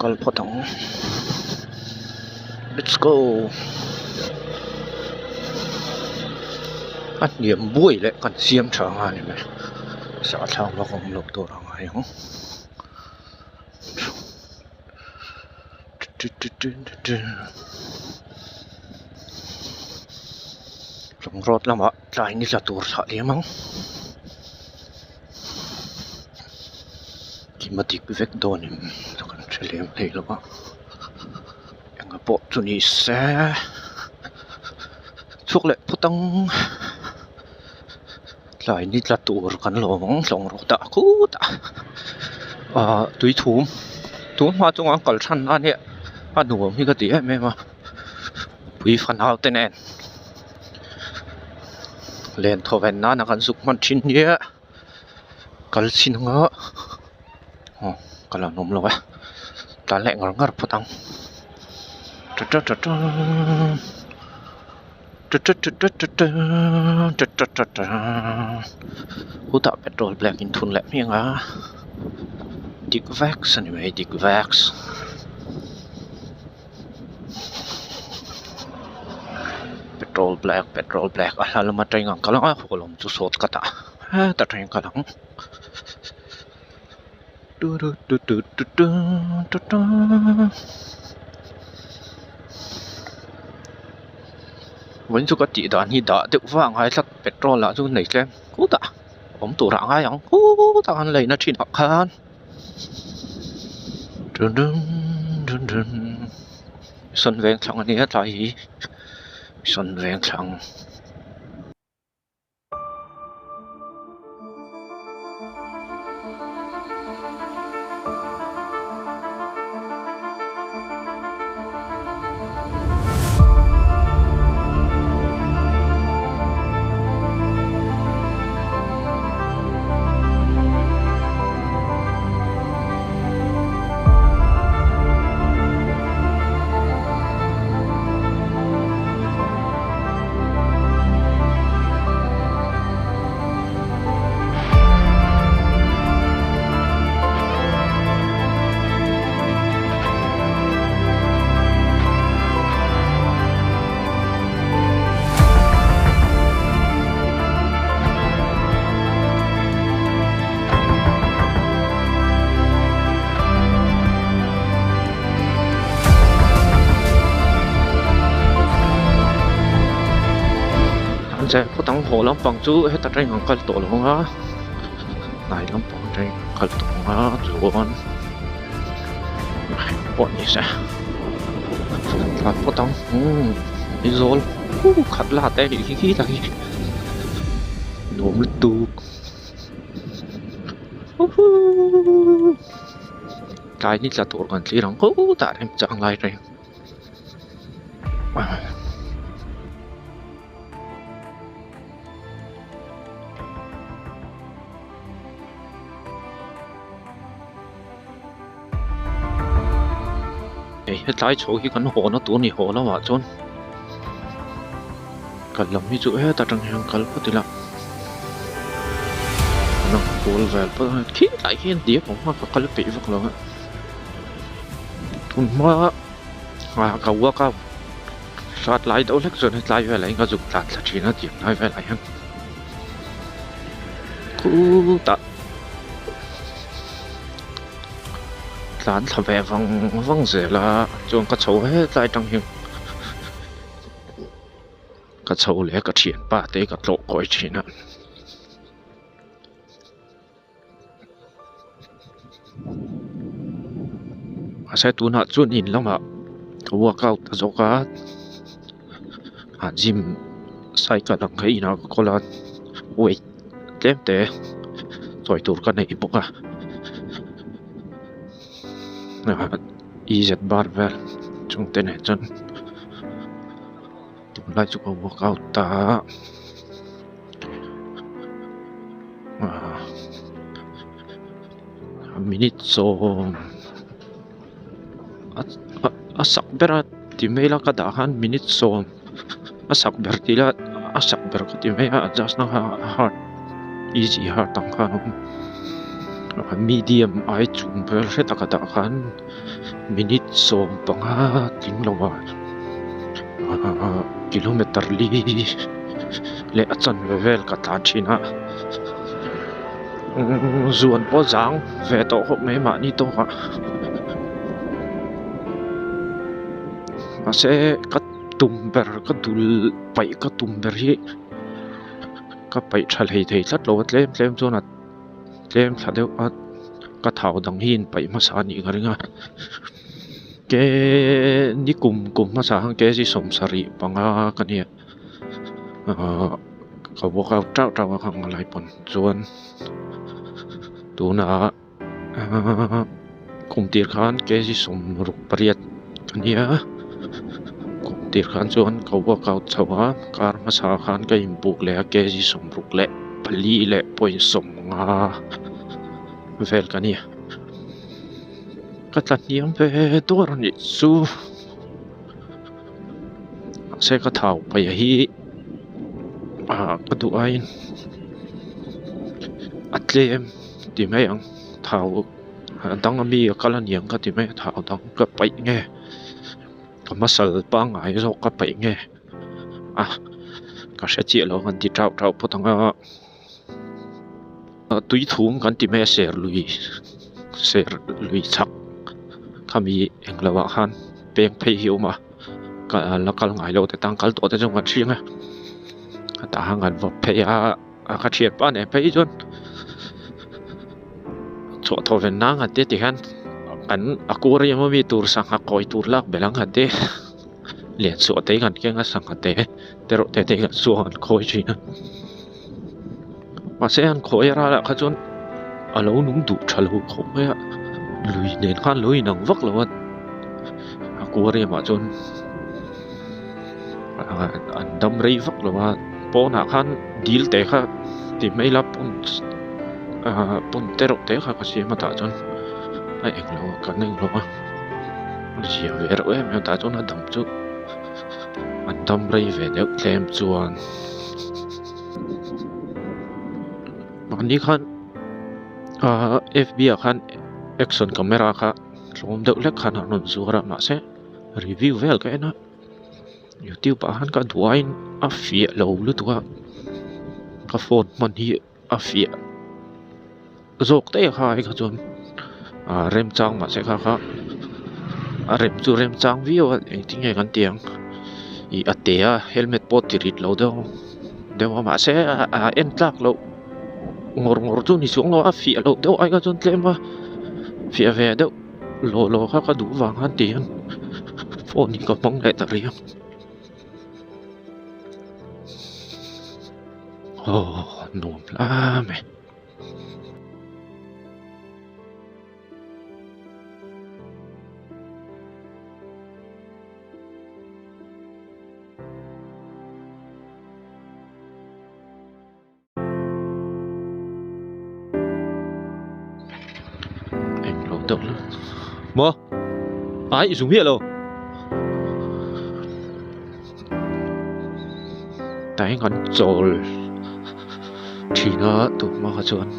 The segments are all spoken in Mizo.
Kal phawt ang let's go a hniam buai leh kan siam tha ang a ni mai sahthlak vak awm loh tur a ngai ang. Tlawng road lamah tlai ni tla tur thlah liam ang. Kima dik vek dawn em chu kan hre lem thei lo a enga pawh chu ni se chhuak leh phawt ang tlai ni tla tur kan lawm ang tlawng rawt ah khutah ah tui thum tun hma chunga an kal than na nia a nuam hi ka ti em em a pui fanau te nen len thawven nana kan zuk hman thin nia kal chin anga aw ka la awm lo e tlan leh ngar ngar phawt ang ta ta ta ta ta ta ta ta ta ta ta ta ta ta khutah petrol black in thun leh hmiang a dik vek a ni mai dik vek. Petrol black petrol black a hla lama train ang kal ang a haw lam chu shortcut ah heta train kal ang vawiin chu ka tih dan hi dah deuh vang a ngai tlat petrol lah chu nei tlem khutah awm tur ah a ngai ang khutah an leina thin ah khan. Sawn veng thlang a nia tlai hi sawn veng thlang. An phawt ang haw lampang chu heta train ang kal tawh lo ang a hnai lampang train ang kal tawh ang a chuan pawh ni se tlan phawt ang umm Aizawl khat la te nih khi khi tak hi nuam lutuk huhuu tlai ni tla tur kan thlir ang khutah remchang lai reng. Hei hetlai chho hi kan haw na tur a ni haw lamah chuan kal lam hi chu heta tang hian kal phawt ila an ang kual vel phawt a khilai khian diak awm a ka kal peih vak lo a tun hma ah ka workout hrat lai deuh hlek chuan hetlai velah hian ka zuk tlan thla thin a tiang lai velah hian khutah. Tlan thla ve vang vang zel a chuan ka chho hetlai atang hian ka chho leh a ka thianpa te ka tlawh kawi thin a. Mahse tunah chuan in lamah ka workout ta zawk a ah gym cycle ang kha inah ka kawl a weight tlem te sawi tur ka nei bawk a e z bar vel chung te nen chuan tunlai chu ka workout ta a minute sawm a sak ber a ti mai ila ka dah khan minute sawm. A sak ber tih ila a sak ber ka ti mai a adjust na kha a hard easy hard ang khan a awm. Medium ai chung vel hre taka tah khan minute 15 tling lo ah kilometer li leh a chanve vel ka tlan thin a zuan pawh zang ve tawh khawp mai mahni tawk ah mahse ka tum ber ka dul paih ka tum ber hi ka paih tha hlei thei tlat lo a tlem tlem chuan a tlem thla deuh a ka thau dang hi inpaih hmasa a nih ka ring a ke ni kum kum hmasa khan kg 75 ka nia ahh ka workout teuh teuh a khang lai pawn chuan tunah ahh kum tir khan kg 68 ka nia kum tir khan chuan ka workout chho a kar hmasa khan ka inbuk leh a kg 64.50 vel ka nia ka tla hniam ve dawr a nih chu mahse ka thau paih hi ah ka duh aiin a tlem ti mai ang thau a dang ami a kal a niang ka ti mai a thau dang ka paih nge ka hmasal pangngai zawk ka paih nge a ka hre chiah lo an ti tauh tauh phawt ang a. Tui thum kan ti mai a ser lui ser lui chhak khami englo ah khan peng phei hi a awm a la kal ngai lo te tan kal tawh te chuan kan hriang a tah khan kan vawk phei a a ka thian pa nen phei chuan chhuah thaw ven nan han tia tikhian kan aquarium ami tur sangha kawi tur lak belh ang han tia lian chhuah te hi kan keng a sangha te te erawh te te hi kan suak an khawi thin a. Mahse an khawi a ralah kha chuan a lo nung duh tha lo khawp mai a lui nen khan lo inang vak lo a aquarium ah chuan an dam rei vak lo a pawnah khan dil te kha ti mai ila pawn ah pawn te reuh te kha ka siam a tah chuan a englo kan englo a zia ve reuh em em a tah chuan a dam chu an dam rei ve deuh tlem chuan. Mahni khan ahh fb ah khan action camera kha tlawm deuh hlek khan an rawn zuar a mahse review vel ka en a youtube ah khan ka duh aiin a fiah lo lutuk a ka phone hman hi a fiah zawk daih kha ai kha chuan ah remchang mahse kha kha a rem chu remchang viau a engtin nge kan tih ang ih a te a helmet pawh ti rit lo deuh deuh a mahse a en tlak loh ngawr ngawr chu ni chuang lo a fiah loh deuh ai kha chuan tlem a fiah ve deuh law law kha ka duh vang khan ti hian phone hi ka hmang leh ta rih a. Aw nuam hle mai. Englo deuh la maw ai i zung miah lo tah hian kan chawl thin a tun hma kha chuan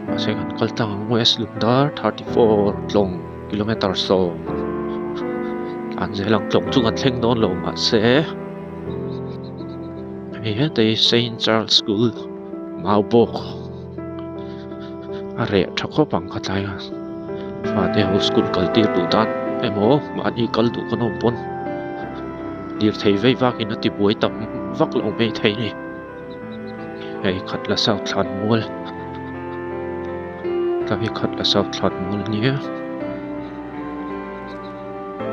mahse kan kal tlang ang west lungdar 34 tlawng kilometer 10 an zel ang tlawng chu kan thleng dawn lo mahse hei heta hi Saint Charles School Maubawk a reh tha khawp ang kha tlai a fate ho school kal tir duh dan emaw mahni kal duh kan awm pawn lirthei vei vakin a ti buai tam vak lo mai thei a ni hei khat la south thlan mual tlai hi khat la south thlan mual a nia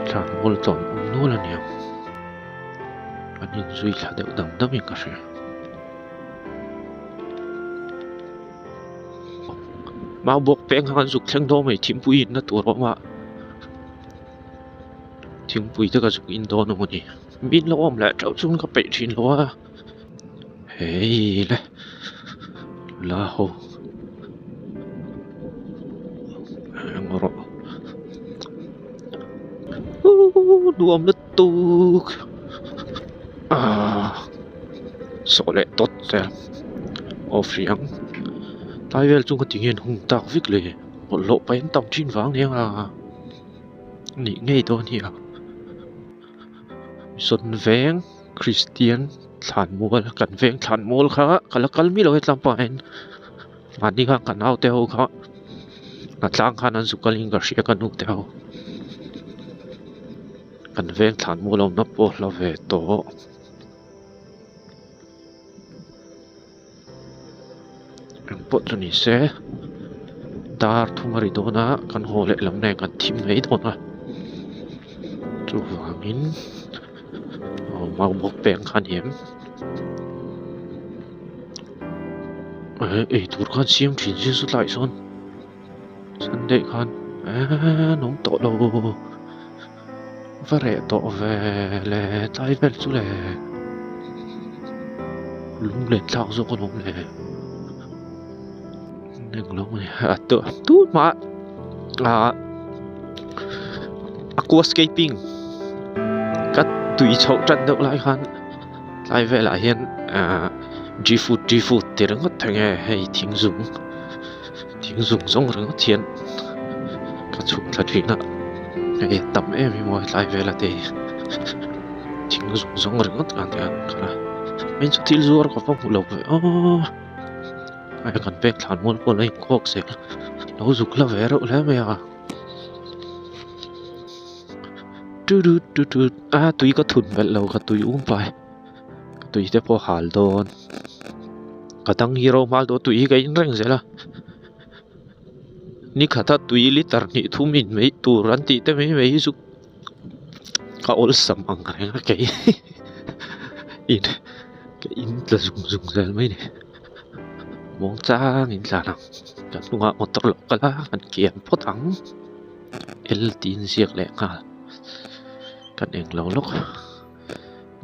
thlan mual tawm awm nual a ni ang. An inzui thla deuh dam dam in ka hria. Mau bawk peng kha kan zuk thleng dawn mai thingpui in na tur a awm a thingpui te ka zuk in dawn a mawni min lo awm leh teuh chuan ka peih thin lo a hei le la ho eng rawh nuam lutuk ah sawh leh dawt zel off rih ang. Tlai vel chu ka ti nge an hung tak vek le bawlhhlawh paih an tam thin vang nia nih ngei dawn hi a sawn veng Kristian thlan mual kan veng thlan mual kha ka la kal miah lo hetlai pangah hian mahni khan ka naute ho kha a tlang khan an zuk kalin ka hria ka nu te ho kan veng thlan mual awmna pawh hla ve tawh. Eng pawh chu ni se dar thum a ri dawn a kan haw leh lam nen kan thim mai dawn a chuvangin aw mau bawk peng kha a ni em eh eitur khan siam thin se saw tlaiah sawn sunday khan eee an awm tawh lo va reh tawh ve le tlai vel chu le lunglen thlak zawk a lawm le englo mai a tun hma ah aquascaping ka tui chhoh tan deuh lai khan tlai velah hian ahh G food G food ti ringawt thei nge hei thing zung thing zung zawng ringawt hian ka chhuk thla thin a hei a tam em em a tlai vela te hi thing zung zawng ringawt khan ti a kal a hei chu thil zuar ka va hmu lo ve aw hei kan pek thlan mual pawh a lo inkhawk zel lo zuk hla ve reuh hle mai a a tui ka thun belh lo ka tui um pai. Ka tui te pawh hal dawn ka dang hi ro hmal dawn tui hi ka in reng zel a ni khata tui liter hnih thum in mai tur an tih te mai mai hi chu ka awlsam ang reng a kei in ka in tla zung zung zel mai ni muang chang in tlan ang kan hnungah motor lo kal a kan kian phawt ang L tih in ziak leh nghal kan englo lawk.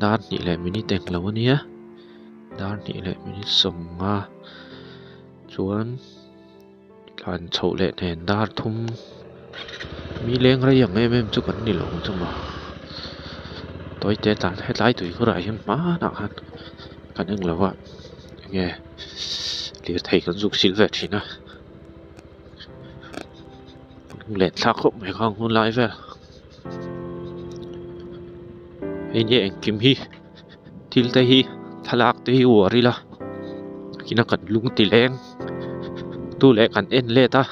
Dar hnih leh minute englo a nia dar hnih leh minute sawmnga chuan tlan chhoh leh hnen dar thum mi leng rei ang em em chu kan ni lo ang chu maw tawi te tlan hetlai tui khurah hian hmanah khan kan englo a enge lirthei kan zuk sil ve thin a lunglen thlak khawp mai kha hun lai vel. Hei nia engkim hi thil te hi thlalak te hi uar ila kina kan lung ti leng tu leh kan en let a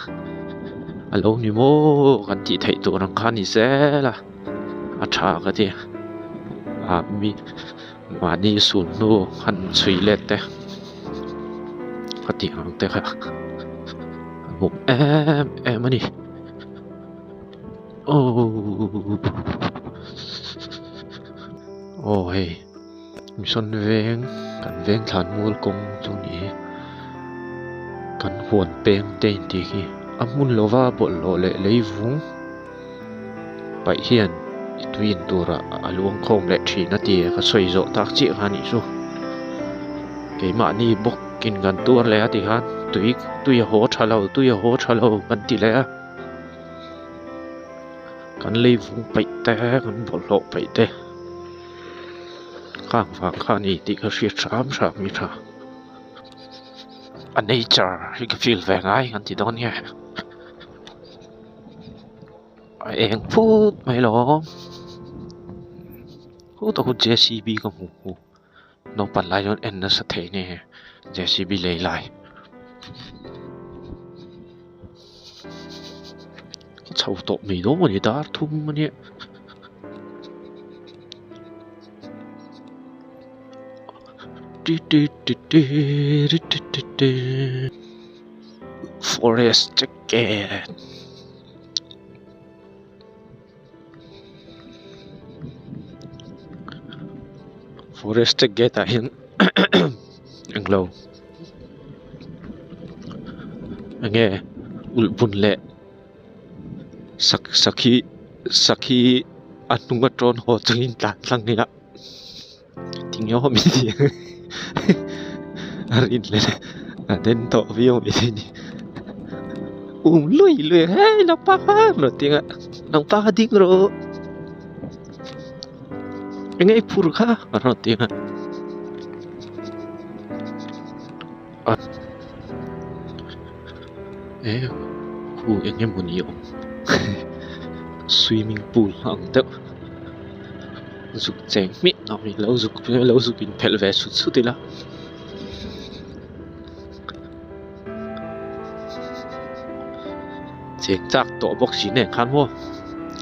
a lo ni maw kan tih theih tur ang kha a ni zel a a tha ka ti a mi mahni sul hnu han chhui let te ka tih ang te kha a hmuh em em a ni. Aw hei mission veng kan veng thlan mual kawng chu ni hi kan huan peng te in tih khi a hmun lova bawlhhlawh leh leivung paih hian i tui in turah a luang khawm leh thin a ti a ka sawi zawh tak chiah kha a nih chu keimahni bawk in kan tuar leh a ti khan tui tui a haw tha lo tui a haw tha lo kan ti leh a. Kan lei vung paih te kan bawlhhlawh paih te khang vang kha a ni tih ka hriat hram hram hi tha a nature hi ka feel ve ngai kan ti dawn nge a eng phut mai lo khutah khu J C B ka hmu khu naupang lai chuan en nasa thei nge J C B lei lai. Ka chho tawh mai dawn a ni dar thum a nia. Forest jacket. Forest gate ah hian englo enge ulh bun leh sak sakhi sakhi a hnung a tawn haw chungin tlan tlang ila tinge awm i tih a rin leh a den tawh viau mai thei a ni um lui lui a hei nangpa kha rawn ti a nangpa kha ding rawh enge i phur kha a rawn ti a. E khu eng emaw ni awm swimming pool a ang deuh zuk cheng hmiah ang in lo zuk lo zuk in phelh ve sut sut ila. Cheng chak tawh bawk si nen khan maw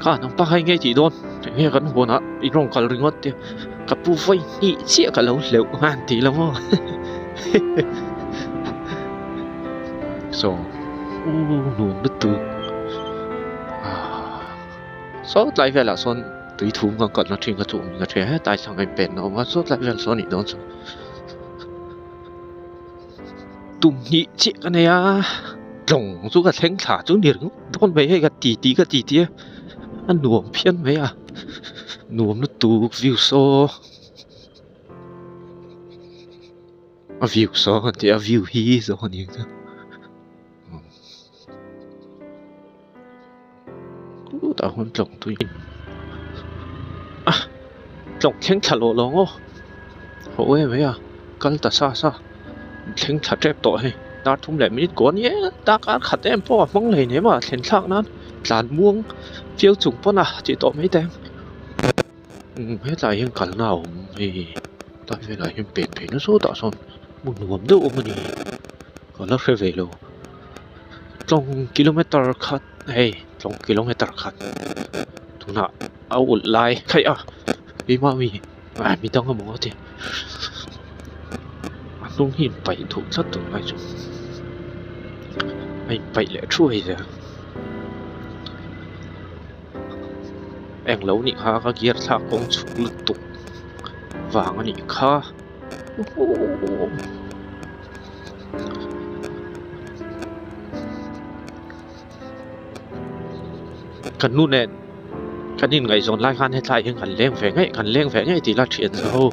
kha nangpa kha enge tih dawn enge kan huanah i rawn kal ringawt te ka pu vawi hnih chiah ka lo hleuh a han tih lo maw saw u nuam lutuk saw tlai velah sawn tui thum kan kalna thin kha chu awm in ka hria hetlai thlang a inpen a awm a saw tlai vel sawn a nih dawn chu. Tum hnih chiah ka nei a tlawng chu ka thleng thla chu ni ringawt dawn mai hei ka ti ti ka ti ti a a nuam phian mai a nuam lutuk view saw a view saw kan tih a view hi zawng a ni ang chu. Chutah huan tlawng tui a tlawng thleng thla lawh lawng aw haw em mai a kal ta sa sa thleng thla tep tawh hei dar thum leh minute kaw ania darkar khat em pawh a hmang hlei nem a thlen thlak nan tlan muang fiau chung pawn a tih tawh mai te umm hetlai hian kalna a awm hei tlai velah hian pen phei nasa tah sawn hmun nuam deuh awm a ni ka la hre ve lo. Tlawng kilometer khat hei tlawng kilometer khat tunah a ulh lai khaih a keimah mi ah mi dang emaw a ti a hnung hi inpaih duh tlat tawh lai chu a inpaih leh thuai zel englo nih kha ka gear thlak kawng chhuk lutuk vang a nih kha. Kan nu nen kan inngaihzawn lai khan hetlai hian kan leng ve ngei kan leng ve ngei tih la thian ho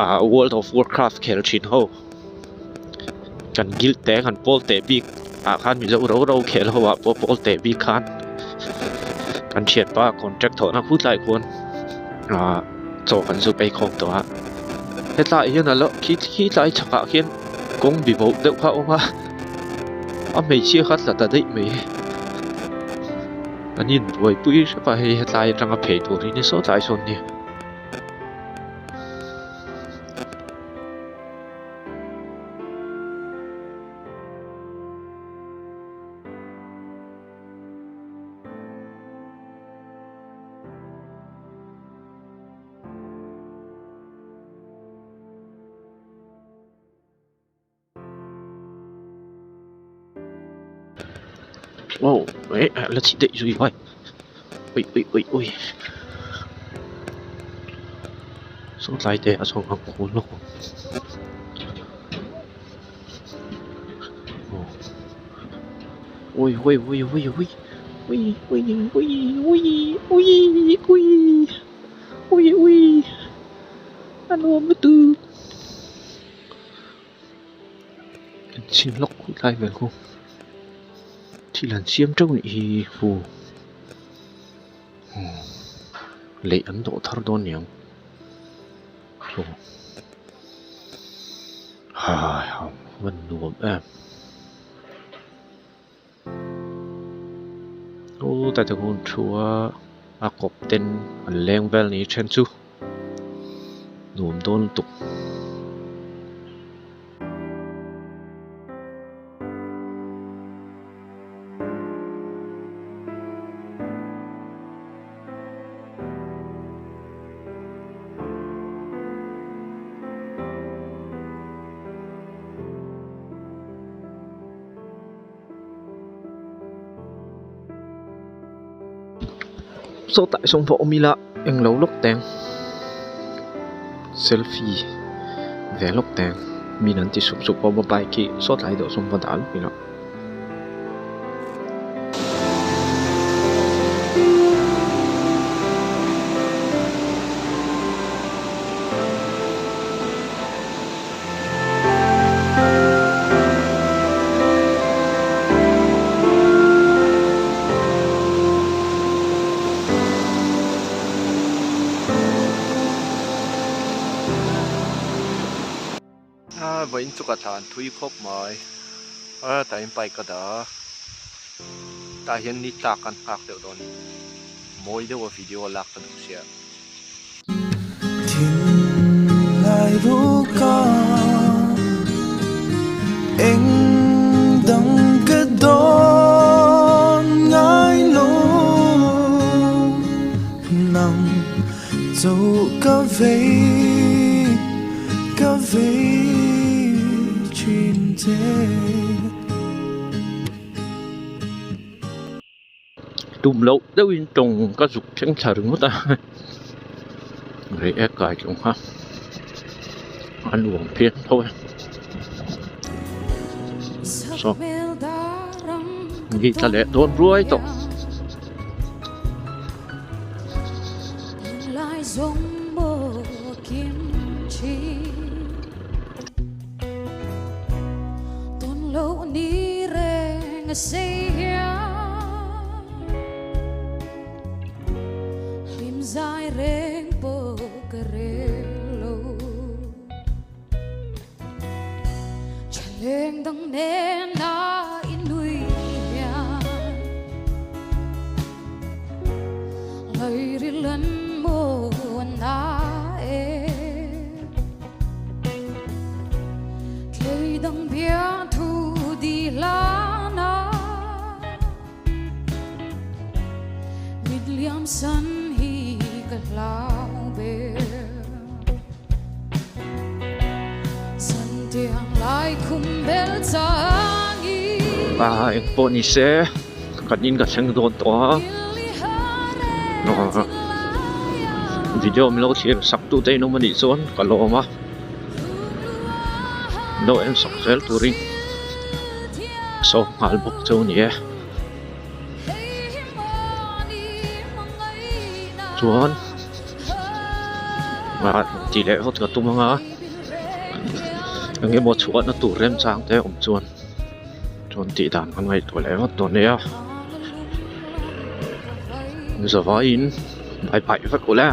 ah world of warcraft khel thin ho kan guild te kan pawl teh bik ah khan mizo ro ro khel ho ah pawh pawl teh bik khan kan thianpa contract thawhna khutlai khuan ah chaw kan zu phei khawm tawh a hetlai hian a lo khi khi tlai chhakah khian kawng bi boh deuh kha a awm a a hmeichhia kha tla ta daih mai an inbuaipui hrep a hei hetlai atanga phei tur hi ni saw tlai sawn nia. Wow eh la chhi daih zui vai ui ui ui ui saw tlai te a chhawng ang khul lawk ang ui ui ui ui ui ui ui ui ui ui ui ui ui a nuam lutuk an chhin lawk lai vel khu thil an siam teuh nih hi hu lei an dawh thar dawn niang hai hman nuam em. Aw tate hun thu a a kawp ten an leng vel ni then chu nuam dawn lutuk. Sawtah sawn pawh awm ila englo lawk teng selfie ve lawk teng min an ti sup sup a bike hi sawtlai deuh sawn va dah lawk ila. A vawiin chu ka thlan thui khawp mai. A tah hian bike a dah a tah hian ni tlak an nghak deuh dawn a ni mawi deuh a video a lak ka duh sia. Thinlai ruka eng dang ka dawn ngai lo nang chu ka vei ka vei thin che. Tum loh deuhin tawng ka zuk thleng thla ringawt a rei ek kai tlawng kha a nuam phian tho e saw ni tla leh dawn ruai tawh. Ah engpawh ni se kan in ka thleng dawn tawh a video min lo thlir sak tu te in awm anih chuan ka lawm a lo en sak zel turin sawm nghal bawk chu a ni e. Chuan ah tih leh vawt ka tum anga eng emaw chhuahna tur remchang te awm chuan chuan tih dan kan ngaihtuah leh vawt dawn nia zavaiin bye bye vek ule.